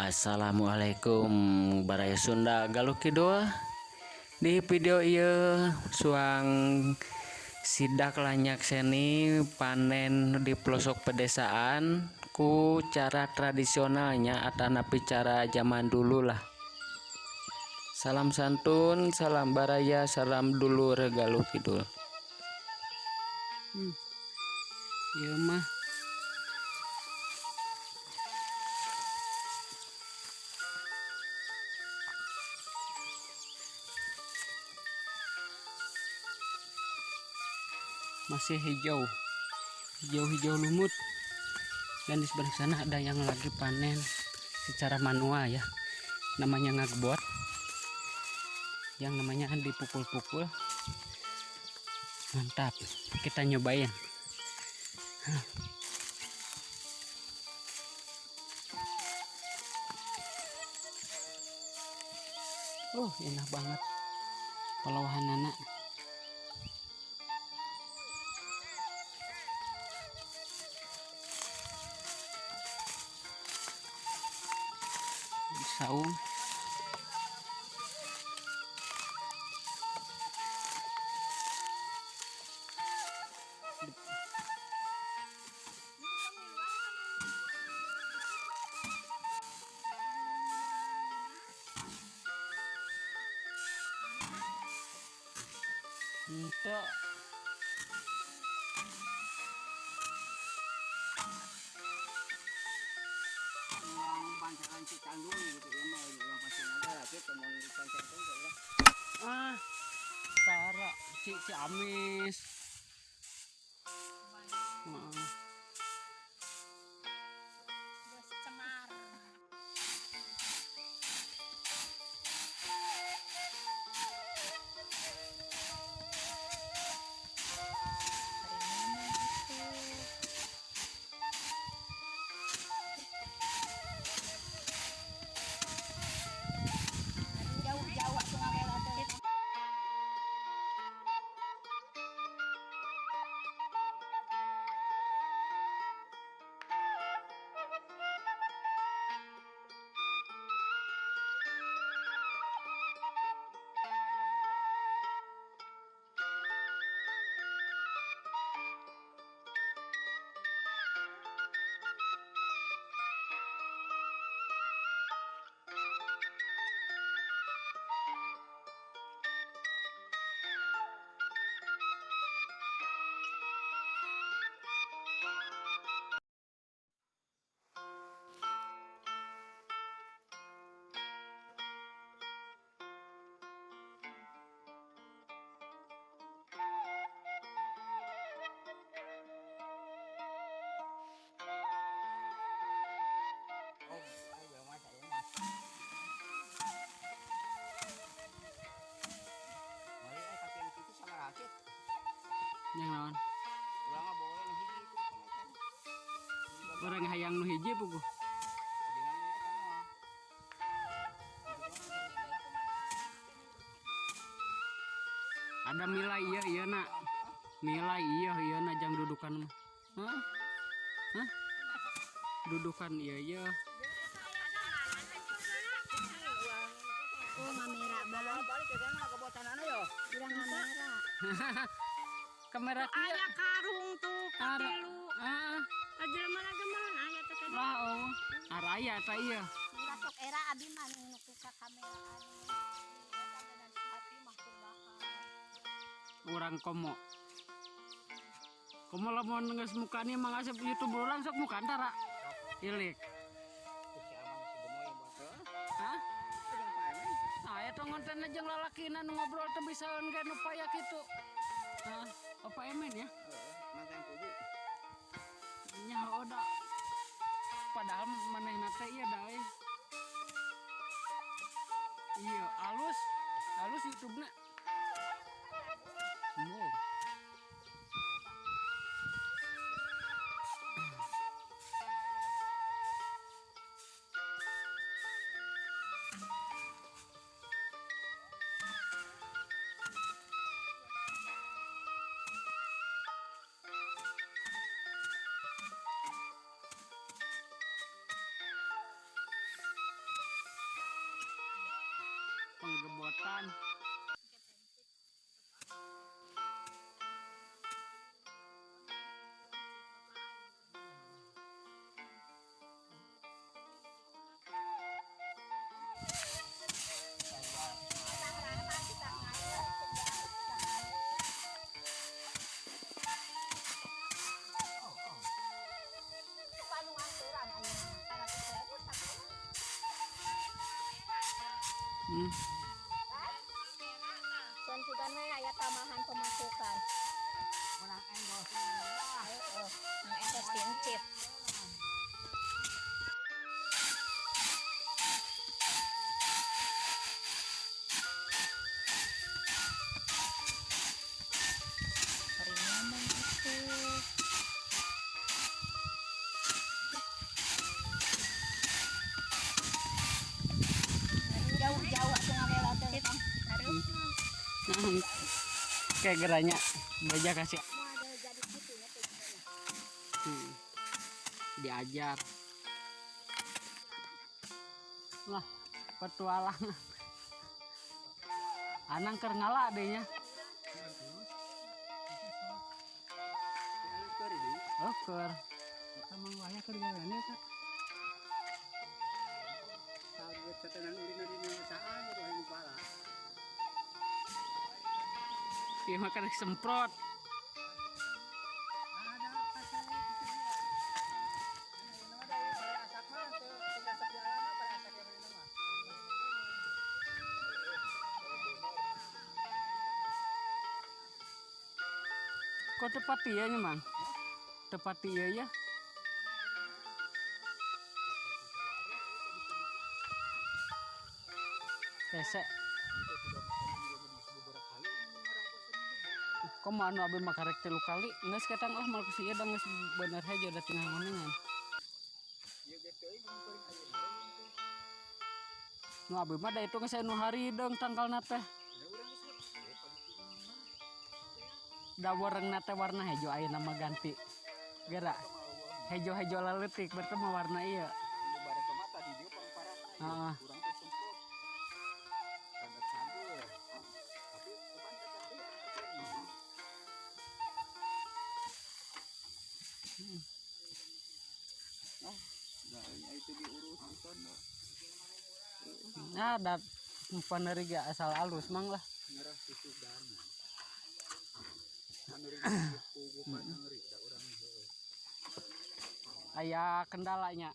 Assalamualaikum Baraya Sunda Galuh Kidul. Di video ieu suang sidak lanyak seni panen di pelosok pedesaan ku cara tradisionalnya atanapi cara zaman dulu lah. Salam santun, salam baraya, salam dulur Galuh Kidul. Ieu mah masih hijau, hijau-hijau lumut, dan di sebelah sana ada yang lagi panen secara manual ya, namanya ngagbot, yang namanya dipukul-pukul. Mantap, kita nyobain. Oh, enak banget palawahanana. Saung. Itu Urang pancaran Citandui gitu ya, mah urang Pasirnagara gitu mun dipancarkeun teh ya. Ah, tara Ciamis. Heeh. Bos cemar. Hari itu. Jauh-jauh atuh ngamela teh. Oh, ayo mah saya mah. Mari kapian kitu sama rakit. Yang naon? Urang mah boleh nu hiji itu kan. Urang hayang nu hiji puguh. Dengan eta mah. Ada milai iya iya nak. Milai iya iya nak jang dudukan mah. Hah? Hah? Dudukan iya iya. Oh, ngamera bang. Balik ke sana kebocanana yo. Urang ngamera. Kamera kieu. Aya karung tuh Ara. katilu. Ah, Aja mana gemelan aya teh tadi. lah oh. Araya ta iya. Murah sok era abi mah nu ka kameraan. Eta dan hati mah kumaha. Urang komo. Komo lamun geus mukanya mah ngasep YouTube urang sok muka antara. Ilik. Si Amang si Gemoy yang buat. Hah? Itu yang Pak Emen. Nah, eta ngonten jeung lalakina nu ngobrol teu bisaeun ge nu paya kitu. Hah? Opa Emen ya? Heeh, mantan kudu. Nya da. Padahal manehna teh ieu da euy. Iya, alus. Alus YouTube-na. Wow. Rotan. Sugan we aya tambahan pemasukan. Menang endorse. Heeh, nang endorse diencit. Hari ngomong itu. Jauh-jauh atuh ngabela teh. Aduh. Kayak geranya baja kasih. Mau ada jadi gitu ya teh. Diajar lah petualang anang keur ngala deh nya. Oh, keur. Emang waya keur gaweane eta. Kaget setenan urin-urin saan gitu hayang pala. Ieu mah karek semprot. Ada pasal itu dia. Nama dari pada asak mah teu tinggal sepi alam mah pada asak yang mana mah. Kok tepat ieu nya, Mang? Tepat ieu ya? Hese. Kok mah anu abi mah karek 3 kali geus ketang lah mal kusi ieu da geus bener hejo da tinggal ngonengan. Ieu ge teuing mun paling ayeuna. Nu abi mah da itu geus aya nu harideung tangkalna teh. Da urang geus oh paling Da warna teh warna hejo ayeuna mah ganti. Geura. Hejo-hejo leutik berarti mah warna ieu. bare mata di dieu pangparahna ieu. Heeh. Urang teh semprot. Rada cager. Tapi bukan kata teh. Oh, da itu diurus bukan Nah, da paneri ge asal alus mang lah. ngerah susu dana. Anu kugupan ngeri da urang heueuh. Aya kendalanya.